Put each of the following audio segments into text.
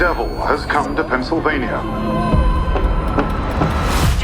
devil has come to Pennsylvania.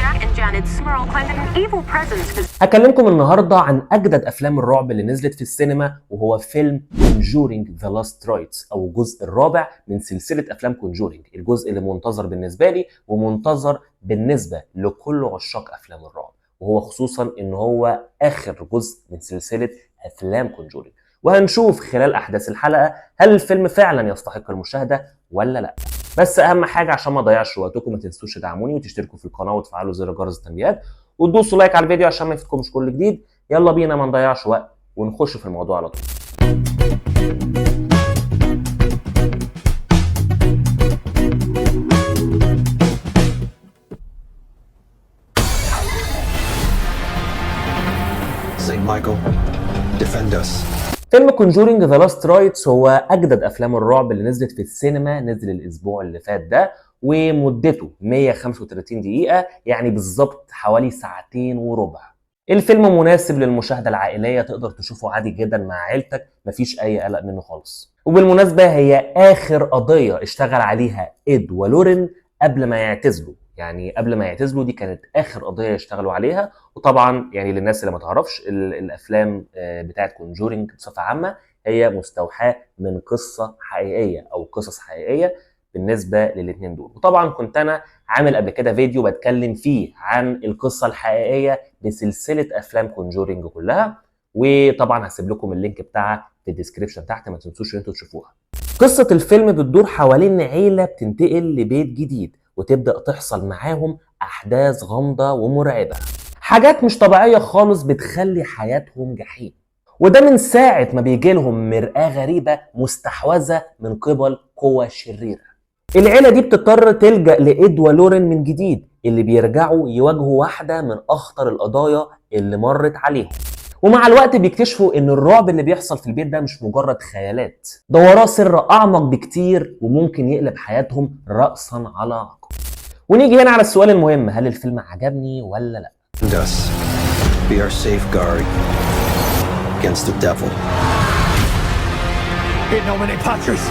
Jack and Janet Smurl claim that an evil presence هكلمكم النهارده عن اجدد افلام الرعب اللي نزلت في السينما، وهو فيلم Conjuring The Last Rites، او الجزء الرابع من سلسلة افلام Conjuring، الجزء اللي منتظر بالنسبة لي ومنتظر بالنسبة لكل عشاق افلام الرعب، وهو خصوصا ان هو اخر جزء من سلسلة افلام Conjuring. وهنشوف خلال احداث الحلقة هل الفيلم فعلا يستحق المشاهدة ولا لا. بس اهم حاجة عشان ما اضيعش وقتكم، ما تنسوش تدعموني وتشتركوا في القناة وتفعلوا زر جرس التنبيهات وتدوسوا like على الفيديو عشان ما يفوتكمش كل جديد. يلا بينا ما نضيعش وقت ونخش في الموضوع على طول. St. Michael, defend us. فيلم Conjuring The Last Rites هو اجدد افلام الرعب اللي نزلت في السينما، نزل الاسبوع اللي فات ده، ومدته 135 دقيقة، يعني بالظبط حوالي ساعتين وربع. الفيلم مناسب للمشاهدة العائلية، تقدر تشوفه عادي جدا مع عيلتك، مفيش أي قلق منه خالص. وبالمناسبة هي آخر قضية اشتغل عليها إد ولورين قبل ما يعتزلوا، يعني قبل ما يعتزلوا دي كانت آخر قضية يشتغلوا عليها. وطبعا يعني للناس اللي ما تعرفش الأفلام بتاعت Conjuring بصفة عامة هي مستوحاة من قصة حقيقية أو قصص حقيقية بالنسبة للاتنين دول. وطبعا كنت أنا عامل قبل كده فيديو بتكلم فيه عن القصة الحقيقية بسلسلة أفلام Conjuring كلها، وطبعا هسيب لكم ال link بتاعها في ال description تحت، ما تنسوش ان انتوا تشوفوها. قصة الفيلم بتدور حوالين عيلة بتنتقل لبيت جديد وتبدأ تحصل معاهم أحداث غامضة ومرعبة، حاجات مش طبيعية خالص بتخلي حياتهم جحيم، وده من ساعة ما بيجي لهم مرآة غريبة مستحوذة من قبل قوى شريرة. العيلة دي بتضطر تلجأ لإد ولورين من جديد، اللي بيرجعوا يواجهوا واحدة من أخطر القضايا اللي مرت عليهم. ومع الوقت بيكتشفوا إن الرعب اللي بيحصل في البيت ده مش مجرد خيالات، ده وراه سر أعمق بكتير وممكن يقلب حياتهم رأسا على عقب. ونيجي هنا على السؤال المهم، هل الفيلم عجبني ولا لا؟ Defend us. Be our safeguard against the devil. In nomine Patris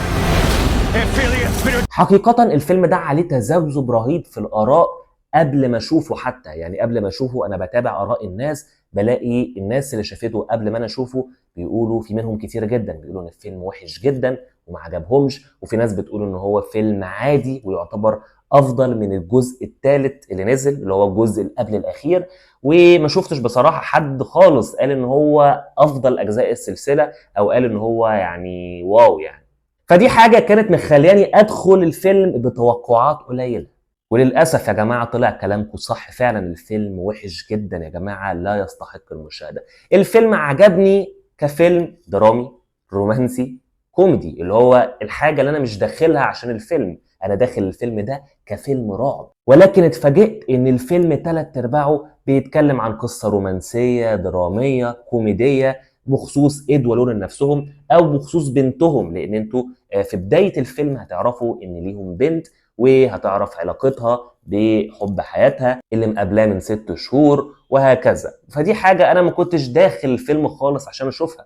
et Filii et Spiritus. حقيقة الفيلم ده عليه تذبذب رهيب في الآراء قبل ما أشوفه، حتى يعني قبل ما أشوفه أنا بتابع آراء الناس، بلاقي الناس اللي شافته قبل ما أنا أشوفه بيقولوا، في منهم كتير جدا بيقولوا إن الفيلم وحش جدا وما عجبهمش، وفي ناس بتقول إن هو فيلم عادي ويعتبر أفضل من الجزء الثالث اللي نزل اللي هو الجزء اللي قبل الأخير. وما شفتش بصراحة حد خالص قال إن هو أفضل أجزاء السلسلة أو قال إن هو يعني واو يعني. فدي حاجة كانت مخلياني أدخل الفيلم بتوقعات قليلة، وللأسف يا جماعة طلع كلامكم صح، فعلا الفيلم وحش جدا يا جماعة، لا يستحق المشاهدة. الفيلم عجبني كفيلم درامي رومانسي كوميدي، اللي هو الحاجة اللي أنا مش داخلها عشان الفيلم، أنا داخل الفيلم ده كفيلم رعب. ولكن اتفاجئت إن الفيلم 3/4 بيتكلم عن قصة رومانسية درامية كوميدية بخصوص إد ولورين نفسهم أو بخصوص بنتهم، لأن انتوا في بداية الفيلم هتعرفوا إن ليهم بنت، وهتعرف علاقتها بحب حياتها اللي مقابلاه من 6 شهور وهكذا. فدي حاجة أنا ما كنتش داخل الفيلم خالص عشان أشوفها.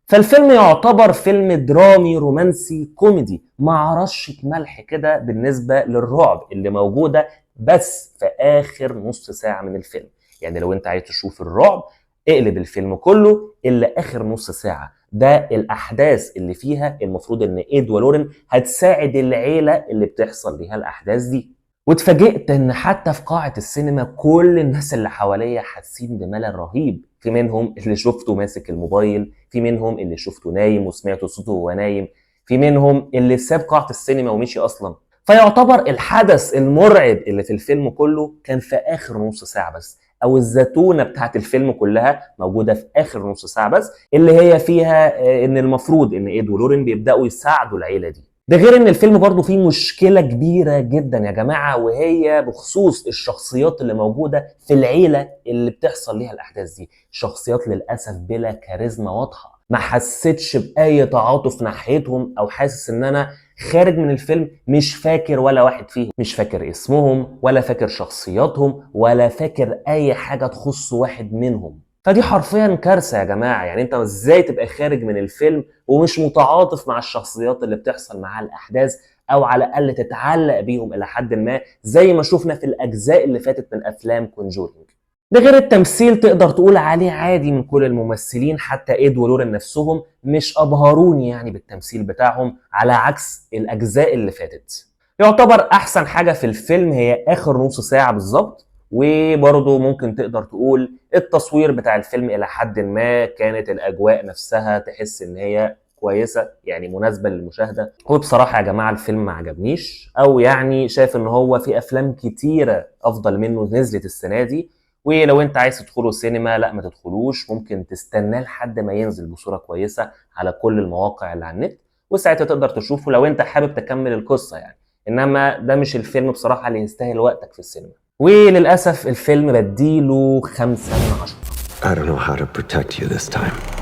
فالفيلم يعتبر فيلم درامي رومانسي كوميدي مع رشة ملح كده بالنسبة للرعب اللي موجودة بس في آخر نص ساعة من الفيلم. يعني لو انت عايز تشوف الرعب اقلب الفيلم كله إلا آخر نص ساعة، ده الأحداث اللي فيها المفروض إن إد ولورين هتساعد العيلة اللي بتحصل ليها الأحداث دي. واتفاجئت إن حتى في قاعة السينما كل الناس اللي حواليا حاسين بملل رهيب، في منهم اللي شفته ماسك الموبايل، في منهم اللي شفته نايم وسمعت صوته وهو نايم، في منهم اللي ساب قاعة السينما ومشي أصلا. فيعتبر الحدث المرعب اللي في الفيلم كله كان في آخر نص ساعة بس، أو الزتونة بتاعت الفيلم كلها موجودة في آخر نص ساعة بس، اللي هي فيها إن المفروض إن إد ولورين بيبدأوا يساعدوا العيلة دي. ده غير إن الفيلم برضو فيه مشكلة كبيرة جدا يا جماعة، وهي بخصوص الشخصيات اللي موجودة في العيلة اللي بتحصل ليها الأحداث دي. شخصيات للأسف بلا كاريزما واضحة، ما حسيتش بأي تعاطف ناحيتهم، أو حاسس إن أنا خارج من الفيلم مش فاكر ولا واحد فيهم، مش فاكر اسمهم ولا فاكر شخصياتهم ولا فاكر أي حاجة تخص واحد منهم. فدي حرفيا كارثة يا جماعة. يعني انت ازاي تبقى خارج من الفيلم ومش متعاطف مع الشخصيات اللي بتحصل معاها الأحداث، او على الاقل تتعلق بيهم الى حد ما زي ما شفنا في الاجزاء اللي فاتت من افلام Conjuring. ده غير التمثيل تقدر تقول عليه عادي من كل الممثلين، حتى إد ولورين نفسهم مش أبهروني يعني بالتمثيل بتاعهم على عكس الأجزاء اللي فاتت. يعتبر أحسن حاجة في الفيلم هي آخر نص ساعة بالظبط، وبرضه ممكن تقدر تقول التصوير بتاع الفيلم إلى حد ما كانت الأجواء نفسها تحس إن هي كويسة، يعني مناسبة للمشاهدة. وبصراحة يا جماعة الفيلم ما عجبنيش، أو يعني شايف إن هو في أفلام كتيرة أفضل منه نزلت السنة دي. ولو انت عايز تدخله سينما لا ما تدخلوش، ممكن تستناه لحد ما ينزل بصورة كويسة على كل المواقع اللي على النت، وساعتها تقدر تشوفه لو انت حابب تكمل القصة يعني. انما ده مش الفيلم بصراحة اللي يستاهل وقتك في السينما. وللأسف الفيلم بديله 5 من 10. I don't know how to protect you this time.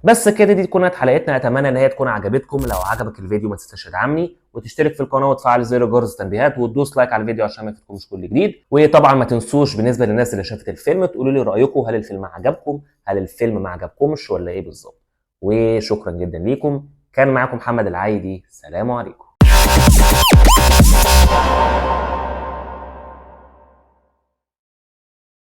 بس كده دي تكون حلقتنا، اتمنى ان هي تكون عجبتكم. لو عجبك الفيديو ما تنساش تدعمني وتشترك في القناة وتفعل زر جرس التنبيهات وتدوس like على الفيديو عشان ما يفوتكمش كل جديد. وطبعا ما تنسوش بالنسبة للناس اللي شافت الفيلم تقولوا لي رايكم، هل الفيلم عجبكم، هل الفيلم ما عجبكمش ولا ايه بالظبط. وشكرا جدا ليكم، كان معاكم محمد العايدي، سلام عليكم.